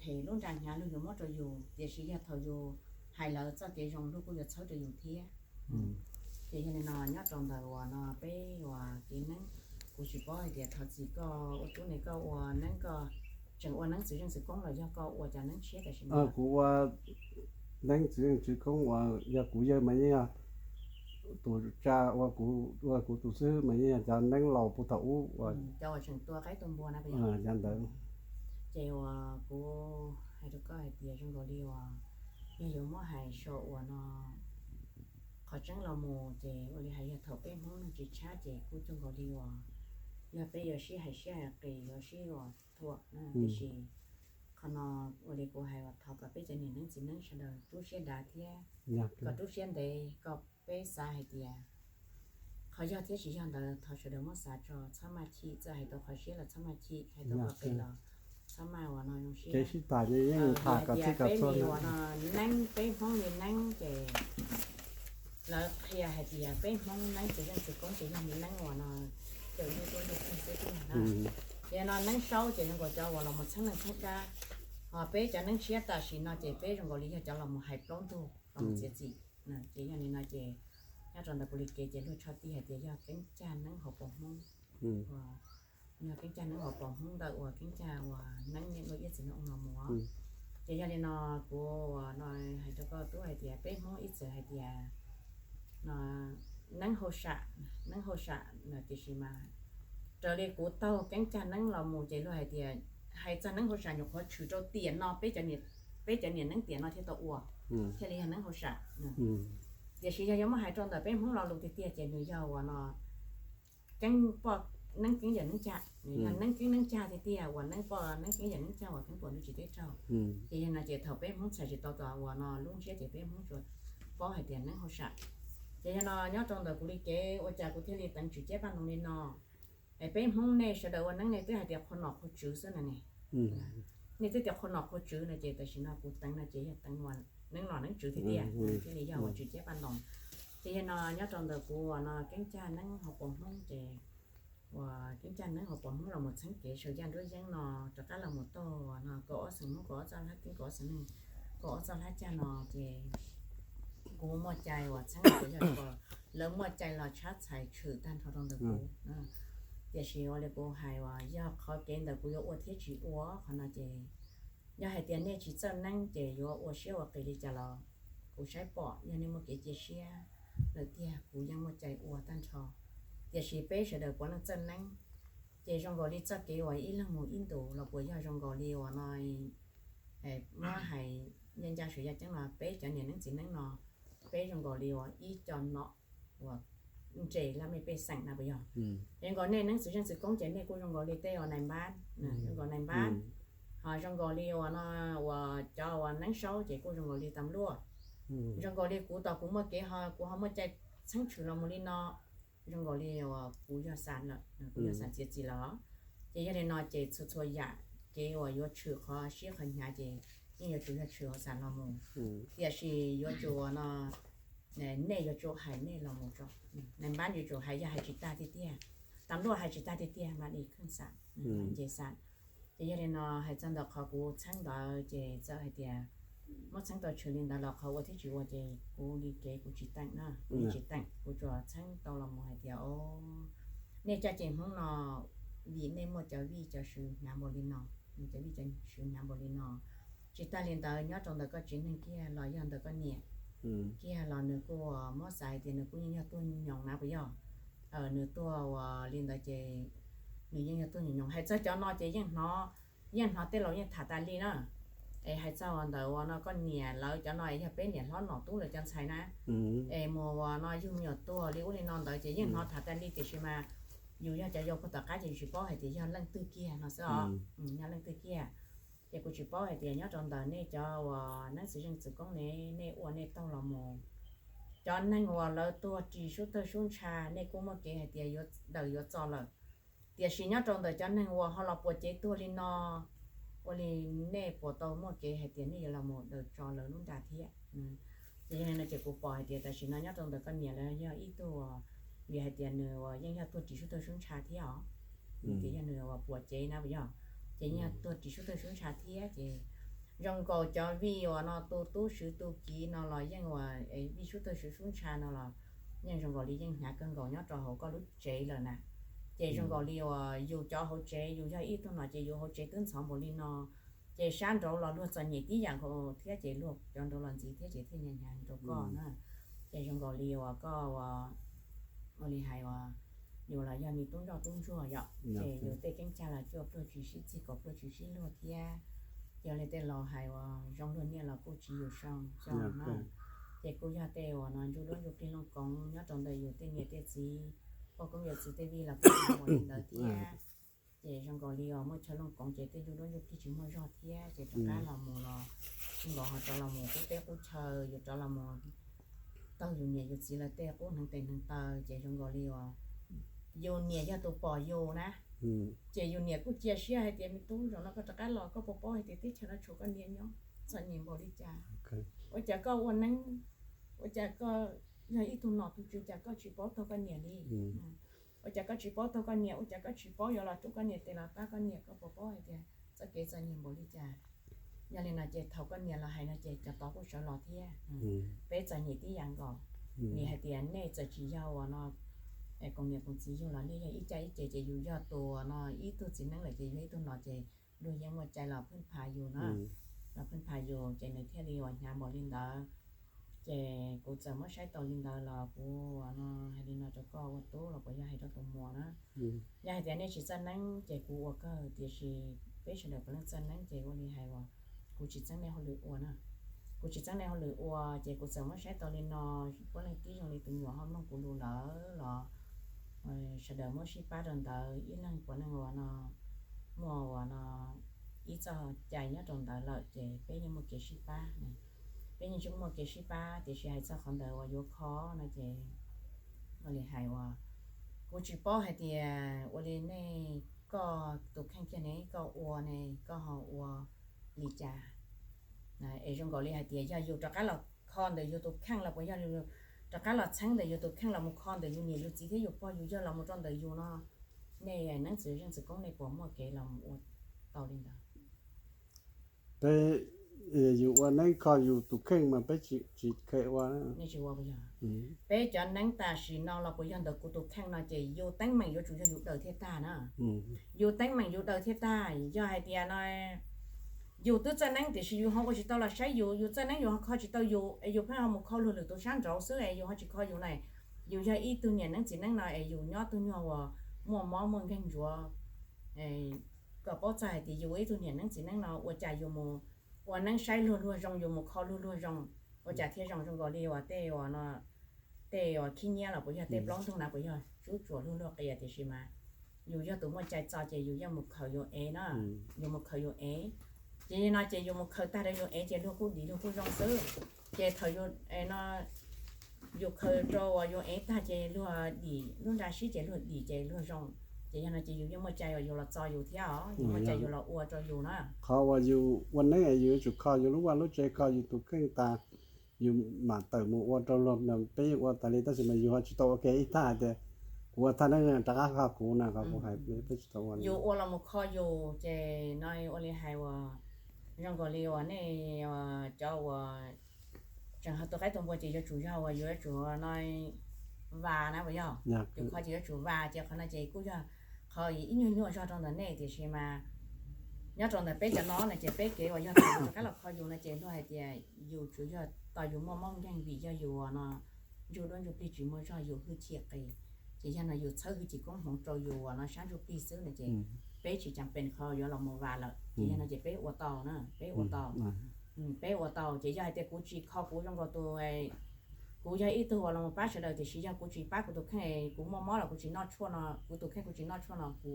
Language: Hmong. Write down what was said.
phem lub nra hnyav luag yuav muab rau yus, tiam sis yog thaum yus hais lawv txoj kev zoo luag kuj yuav txhawb rau yus thiab. Ces yog li no nyob rau ntawm uas no peb uas kev neeb, kuv tsis paub hais tias thov txim koj ua tub ne, koj ua neeb koj tseem ua neeb txwv zeej txwv koob los yog koj ua cov neeb tshiab tam sim no? Kuv ua neeb txwv zeej txwv koob uas yog kuv yawg mas yeej yog tus tsa ua kuv, ua kuv tus xwb mas yeej yog cov neeb laus puag thaum ub uas cov uas tseem tua qaib tua npua na, cov ntawd. Ces uas kuv hais rau koj hais tias zoo nkaus li uas yog yuav muab hais so uas no qhov tseeb los mus ces ua li hais yog thaum peb Hmoob neeg tsis tshab ces kuj zoo nkaus li uas yog peb yuav sib hais siab hais qis yuav sib uas thuam na, tiam sis qhov no ua li kuv hais uas thov kom peb cov niam neeb txiv neeb sawv daws rub siab dav thiab kom rub siab ntev, kom peb xav hais tias qhov yog thiab tsis yog ntawd thov sawv daws muab xav tso, txhob maj chim, txawm hais tau qhov siab los txhob maj chim, hais tau qhov qis los txhob maj uas no zoo siab. Peb li uas no neeb, peb Hmoob li neeb ces lawv qhia hais tias peb Hmoob neeb txwv zeej txwv koob ces yog li neeb uas no cawm ntuj tuab ntuj kheej xwb tiag na. Ces no neeb saub ces zoo nkaus cov uas los mus txheeb leej txheeb kab, ho peb cov neeb tshiab tam sim no ces peb zoo nkaus li yog cov los mus hais plaub ntug los mus txiav txim. Ces yog li no ces nyob rau ntawm kuv li kev ces luag tshaj tij hais tias yog keeb cag neeb hauv paus Hmoob, yog keeb cag neeb hauv paus Hmoob ntawm uas keeb cag uas neeb niaj hnub iab txiv neeb los mus. Ces yog li no kuv uas no hais rau koj tub hais tias peb Hmoob ib txwm hais tias neeb hauj sam, neeb hauj sam no tiam sis mas raws li kuv taug keeb cag neeb los mus ces luag hais tias hais txog neeb hauj sam nyuam qhuav tshwm rau tiam no peb cov niam neeb tiam no thiaj tau ua, thiaj li yog neeb hauj sam. Tiam sis yog yuav muab hais rau ntawm peb Hmoob lo lus tiag tiag ces nws yog uas no keeb poj neeb keeb yawm neeb cag, nws yog neeb keeb neeb cag tiag tiag, uas neeb poj neeb keeb yawm neeb cag uas keeb puas ntuj tsis teb raug. Ces yog no ces thaum peb Hmoob txhais tsis tau tau uas no lub ntsiab ces peb Hmoob tsuas paub hais tias neeb hauj sam. Ces yog no nyob rau ntawm kuv li kev ua cas kuv thiaj li teev tswm ciab paj ntoos li no, es peb Hmoob nej sawv daws ua neeb nej twb hais tias qhua nom qhua tswv xwb no ne. Nej twb tias qhua nom qhua tswv no ces tam sim no kuv teev no ces yog teev uas neeb nom neeb tswv tiag tiag, thiaj li yog uas tswm ciab paj ntoos. Ces yog no nyob rau ntawm kuv uas no keeb cag neeb hauv paus Hmoob ces uas keeb cag neeb hauv paus Hmoob los mus txheeb kev saum yaj nruab yeeb no rov qab los mus taug uas no kaum ob xeem Hmoob kaum ob txoj hlab keeb kaum ob xeem neeg kaum ob txoj hlab cag no ces kuv muaj cai uas txheeb uas yog lawv muaj cai los tshab txhais tshwm tag nrho rau ntawm kuv. Tiam sis ua li kuv hais uas yog qhov kev ntawm kuv yuav ua thiab tsis ua qhov no ces yog hais tias nej tsis txawj neeb ces yuav ua siab ua qis li cas los kuv saib pom yog nej muaj kev cia siab lawm tiag kuv yeej muaj cai ua tag nrho. Tiam sis peb sawv daws puav leej txawj neeb, ces zoo nkaus li txoj kev uas ib leeg mus ib ntus los puas yog zoo nkaus li uas no muab hais ncaj ncaj saum yaj ceeb no peb cov niam neeb txiv neeb no peb zoo nkaus li uas ib co nom uas nres laj mej pej xeem na puas yog? Zoo nkaus nej neeb txwv zeej txwv koob ces nej kuj zoo nkaus li tej uas nais npab, zoo nkaus nais npab, ho zoo nkaus li uas no uas cov uas neeb saub ces kuj zoo nkaus li tas luaj. Zoo nkaus li kuv tos kuv muaj kev ho kuv ho muaj cai txheeb tshwm los mus li no, zoo nkaus li uas kuv yog xas lawm, kuv yog xas txiav txim lawm. Ces yog li no ces txhua txhua yam kev uas yuav tshwm qhov siab qhov hnyav ces yeej yuav tsum yog tshwm hauv xas los mus. Tiam sis yuav tsum uas no nej yuav tsum hais nej los mus tso, nais npab yuav tsum hais, yog hais tsis tag tiag tiag, tas luaj hais tsis tag tiag tiag mam li kheej xas, mam nce xas. Ces yog li no hais txog ntawm qhov kuv txheeb ntawd ces txawm hais tias muab txheeb tau tshwm li ntawd los qhov ua thiab tsis ua ces kuv li kev kuv tsis teem na, kuv tsis teem, kuv tsuas txheeb tau los mus hais tias o, nej caj ces Hmoob no vim nej muaj cov vij cov sw hnyav npaum li no, muaj cov vij cov sw hnyav npaum li no. Tsis tag li ntawd nyob rau ntawm koj tsev neeg kiag los yog ntawm koj niam kiag los nws kuj muab xav hais tias nws kuj yeej yog tuag nyoos na puas yog? Nws tuag uas li ntawd ces nws yeej yog tuag nyoos nyoos. Hais txog cov no ces yeej hnov, yeej hnov tej laus yeej tham tas li na. Es hais txog ntawm uas no koj niam lawv cov no es yog peb niam hlob nom tub lawv cov ntxhais na, es mus uas no yug me nyuam tuag li ub li no ntawd ces yeej hnov tham tas li tiam sis mas yus yog cov yau puag tom qab ces yus tsis paub hais tias yog leej twg kiag no xwb os. Yog leej twg kiag. Ces kuv tsis paub hais tias nyob rau ntawm nej cov uas neeb txwv zeej txwv koob ne, nej ua nej taug los mus, cov neeg uas lawv tuag ris sub tawg sub ntsha nej kuj muaj kev hais tias yuav daws yuav txo lawm. Tiam sis nyob rau ntawm cov neeg uas ho los puas cev tuag li no, ua li nej puas tau muaj kev hais tias nej yuav los mus daws tso lawv lub nra thiab? Ces yog li no ces kuv pom hais tias tam sim no nyob rau ntawm koj niam lawv yog ib tug uas vim hais tias nws uas yeej yog tuag ris sub tawg sub ntsha thiab os. Ces yog nws uas puas cev na puas yog? Ces yeej yog tuag ris sub tawg sub ntsha thiab ces Zoo nkaus cov vij uas no tu tub swv tu kiv no los yeej uas vij sub tawg swv sub ntsha no los yeej zoo nkaus li yeej hnyav kawg nkaus nyob rau hauv koj lub tsev lawm na. Ces zoo nkaus li uas yus cov hauv tsev yus yog ib tug no ces yus hauv tsev twb ntxhov npaum li no, ces sab nraud los luag txom nyem tib yam nkaus thiab ces luag cov nraud los ntxiv thiab ces thiaj hnyav hnyav rau koj na. Ces zoo nkaus li uas koj ua li hais uas yus los yog me tub ntsoj tub ntsuag yom, ces yus tej keeb cag los cuaj pluag tsis sib txig kaum pluag tsis sib luag thiab. Ces ua li tej laus hais uas zoo luag niaj los kuj tsis yus zoo xyoo na. Ces kuj yog tej uas no ntsuj duab ntsuj plig looj koov nyob rau ntawm yus tej niam tej txiv, poj koob yawm txwv tej vij los kuj ua li ntawd thiab. Ces zoo nkaus li uas muaj chaw looj koov ces tej ntsuj duab ntsuj plig tsis muaj zog thiab ces rov qab los mus los zoo nkaus ho rov los mus qub teb qub chaw, yus rov los mus taug yus niam yus txiv lawv tej qub hneev tes hneev taw ces zoo nkaus li uas yus niam yog tus pom yus na. Ces yus niam kuj cia siab hais tias me tub zaum no koj rov qab los koj puas paub hais tias teb chaws no tshuav koj niam nyob txom nyem npaum li cas, ua cas koj ua neeb, ua cas koj yog ib tug nom tug tswv cas koj tsis paub taug koj niam li? Ua cas koj tsis paub taug koj niam, ua cas koj tsis paub yuav los rub koj niam tes los pab koj niam, koj puas paub hais tias txoj kev txom nyem npaum li cas? Yog li no ces thaum koj niam los hais no ces cov tod kuj sawv los thiab. Peb txom nyem tib yam nkaus, vim hais tias nej txawm tsis yog uas no koom niam koom txiv yug los nej yog ib caj ib ces ces yus yog tus uas no ib tug txiv neeb lawm ces yus ib tug no ces luag yeej muaj cai los phwj pha yus na, los phwj pha yus ces nws thiaj li uas hnyav npaum li ntawd. Ces kuv txawm muab saib tau li ntawd los kuv uas no hais li no rau koj ua tub los puas yog hais rau tus muam na. Yog hais tias nej tsis txawj neeb ces kuv ua kawg, tiam sis peb sawv daws puav leej txawj neeb ces ua li hais uas kuv tsis txeeb nej hauj lwm ua na. Kuv tsis txeeb nej hauj lwm ua ces kuv txawm muab saib tau li no, puav leej tib zoo li tus nyuam ho mloog kuv lus lawm los sawv daws muab sib pab rau ntawd, ib leeg puav leej uas no muaj uas no ib txoj cai nyob rau ntawd lawm ces peb yeej muaj kev sib pab. Peb yeej tseem muaj kev sib pab, tiam sis hais txog qhov ntawd uas yuav kho no ces ua li hais uas kuv tsis paub hais tias ua li nej, koj tus kheej kiag ne koj ua ne koj ho ua li cas? Es zoo nkaus li hais tias yog yus rov qab los kho ntawm yus tus kheej los puas yog, rov qab los txheeb ntawm yus tus kheej los mus kho ntawm yus niam yus txiv thiab yus pog yus yawg los mus rau ntawm yus no, nej neeb txwv zeej txwv koob nej puas muaj kev los mus ua tau li ntawd? Peb, yus ua neeb kho yus tus kheej mas peb tsis kheev ua. Peb cov neeb tam sim no los puas yog ntawm kuv tus kheej no ces yus teeb meem yuav tsum yog yus daws thiaj tag na. Yus teeb meem yus daws thiaj tag. Yog hais tias no yus twb txawj neeb tiam sis yus ho ua tsis tau los saib yus, yus txawj neeb yus ho kho tsis tau yus es yus pheej ho mus kho luag lwm tus sab nraud xwb es yus ho tsis kho yus na. Yus yog ib tug niam neeb txiv neeb no es yus nyob tug nyuag uas muaj mob muaj nkeeg ntsuav, kom paub txog hais tias yus ib tug niam neeb txiv neeb no ua cas yus mus ua neeb saib luag luag zoo, yus mus kho luag luag zoo, ua cas thiaj zoo zoo nkaus li uas tej uas no, tej uas khib nyiab los puas yog tej plaub ntug na puas yog tsub tsuas luag luag qias, tiam sis mas yus yog tus muaj cai txo ces yus yeej mus khaws yus ev na, yus mus khaws yus ev. Ces li no ces yus mus khaws tag rau yus ev ces luag kuj dim luag kuj zoo xwb. Ces thaum yus no yus khaws rau uas yus ev tag ces luag dim, lub nra sib ces luag dim ces luag zoo. Ces yog no ces yus yeej muaj cai uas yus los txo yus thiab os, yus muaj cai yus los ua rau yus na. Qhov uas yus ua neeb es yus yuav tsum kho yus lub vaj lub tsev, kho yus tus kheej tas, yus mam tawm mus ua rau luag. Peb yeej ua tas li tab sis mas yus ho tsis tau ua kiag ib thaj hais tias kuv ua thaj neeb rov qab kho kuv na, qhov kuv hais peb tsis tau ua li. Yus ua los mus kho yus ces no ua li hais uas zoo nkaus li uas nej cov uas tseem ho tu qaib tu npua ces yuav tsum yog uas yuav tsum no vas na puas yog? Yus kho ces yuav tsum vas, ces qhov no ces kuj yog qhov ib nyuag nyuaj zog rau ntawm nej, tiam sis mas nyob rau ntawm peb cov no no ces peb kev uas yog thaum yus rov qab los kho yus no ces luag hais tias yus tsuas yog tos yus muaj mob nkeeg vim yog yus uas no ntsuj duab ntsuj plig tsis muaj zog, yus hwj chim qis. Ces yog no yus txhawb hwj chim koob hmoov rau yus uas no sab ntsuj plig xwb no ces peb tsis cav pees qhov yuav los mus vas lawm. Ces yog no ces peb ua tau na, peb ua tau. Peb ua tau ces yog hais tias kuv tsis kho kuv zoo nkaus tus, kuv yog ib tug uas los mus pab sawv daws tiam sis yog kuv tsis pab kuv tus kheej, kuv muaj mob los kuv tsis noj tshuaj no, kuv tus kheej kuv tsis noj tshuaj no kuv